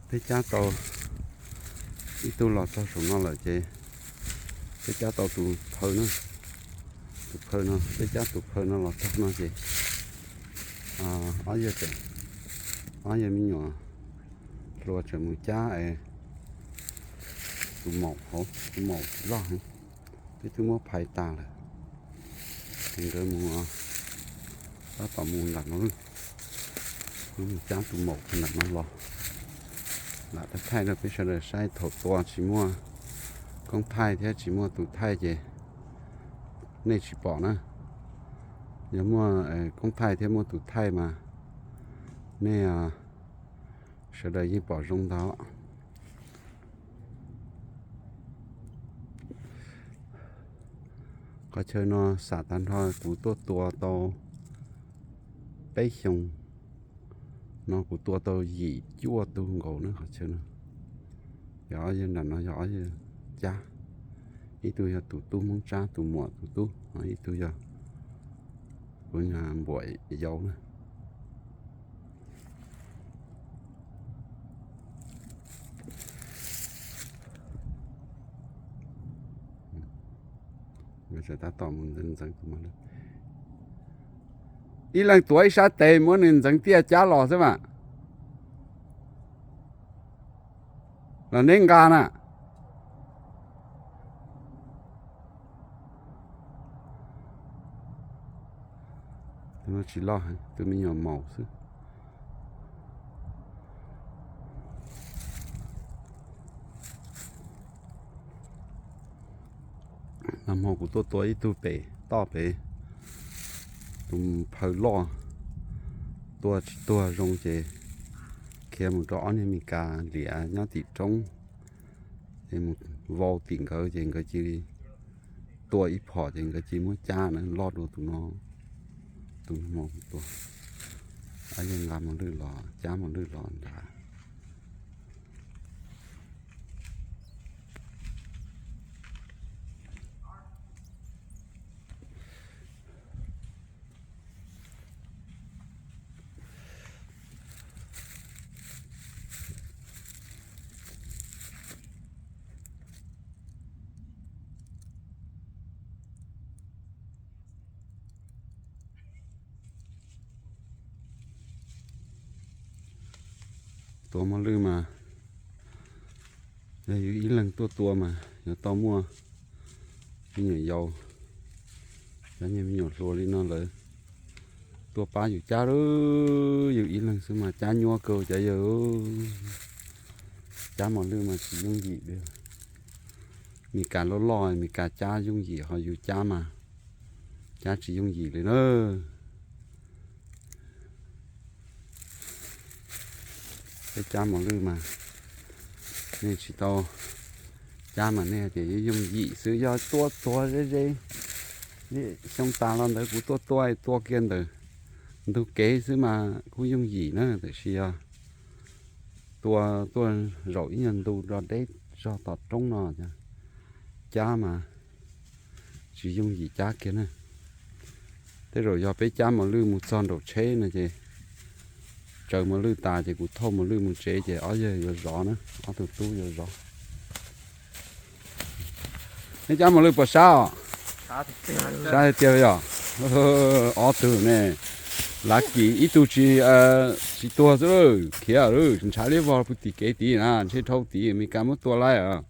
Peb cab tau ib tug los txog saum no lawm ces peb cab tau tus phaw no, tus phaw no, peb cab tus phaw no los txog no ces ob yawg, ob yawg me nyuam hluas tseem mus cab es tus maum hauv, tus maum tsis loj heev, peb twb muab phais tas lawm. Ces nkawd mus, tab tom mus nram no, mus cab tus maum nram no los. Lam thaij rau peb sawv daws saib, thaum tua tsis muaj koob thaij thiab tsis muaj tus thaij ces nej tsis pom na. Yog muaj koob thaij thiab muaj tus thaij mas nej sawv daws yeej pom zoo ntag. Qhov chaw no xam tag nrho kuv tuaj tua tau peb xyoos no kuv tua tau yim cuaj tug nkaus na qhov chaw no. Yog ob yawg nram no yog ob yawg cab, ib tug yog tus tub Hmoob Tsab tus muam tus tub, ib tug yog kuv npuam yau na. Tab tom mus ntxeev tus mos lwj. Ib leeg tuav ib sab tes muab nws ntxeev tiaj cab los xwb mas. Los neb nqa na. Tus no tsis loj heev, tus me nyuam maum xwb. Nag hmo kuv tuaj tua ib tug pem toj pem, tus phaw loj, tua tsis tuag zoo ces khiav mus rau ob niag Meskas liam nyob tim roob, ces mus vau tim nkawd ces nkawd cia li tua ib phom ces nkawd cia li muab cab na, loj dua tus no, tus no tua. Ab, yog nqa mos lwj los, cab mos lwj los nrad. Tua mos lwj mas yog yus ib leeg tuaj tua mas yuav tau muaj me nyuam yaus, cov niag me nyuam hluas li no lawv tuaj pab yus cab lawm. Yus ib leeg xwb mas cab nyuaj kawg cov yawg. Cab mos lwj mas tsis yooj yim li. Meskas loj loj, Meskas cab yooj yim, ho yus cab mas cab tsis yooj yim li na. Peb cab mos lwj mas nej tsis tau cab mas nej tias yooj yim xwb, yog tuaj tuag ze ze. Xyoo tas los ntawd kuv tuaj tua, tua kiag ntawm ntug kev xwb mas kuj yooj yim na, tiam sis yog tua tuaj zaum ib nyuag ntu rau deb zog tom roob no cab mas tsis yooj yim cab kiag na. Tej zaum yog peb cab mos lwj mus txog nraum tsheb no ces tsaws mos lwj tas ces kuv thauj mos lwj mus tsev ces ob yawg yuav zov na, ob tug tub yuav zov. Neb cab mos lwj puas sab os? Sab tiag tiag yog. Ob tug ne, lav kim ib tug tsis, tsis tuag xwb, khiav lawm, ntshav liab vog puag tim kev tid na, ntshe dhau tid, Meskas muab tua laib.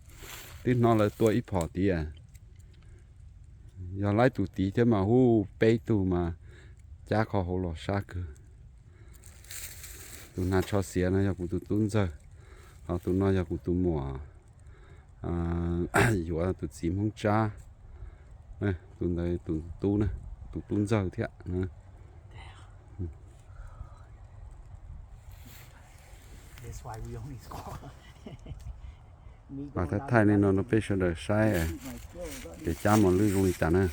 Twb hnov lawv tua ib phom tid. Yog laib tus tid thiab mas hu peb tug mas cab kho hauv los sab kawg. Tus hnav tsho xiav no yog kuv tus tub ntxawg, ho tus no yog kuv tus muam yuav tus txiv Hmoob Tsab. Tus ntawd tus tub, tus tub ntxawg thiab. Mas thaij thaij li no rau peb sawv daws saib, ces cab mos lwj zoo li cas na.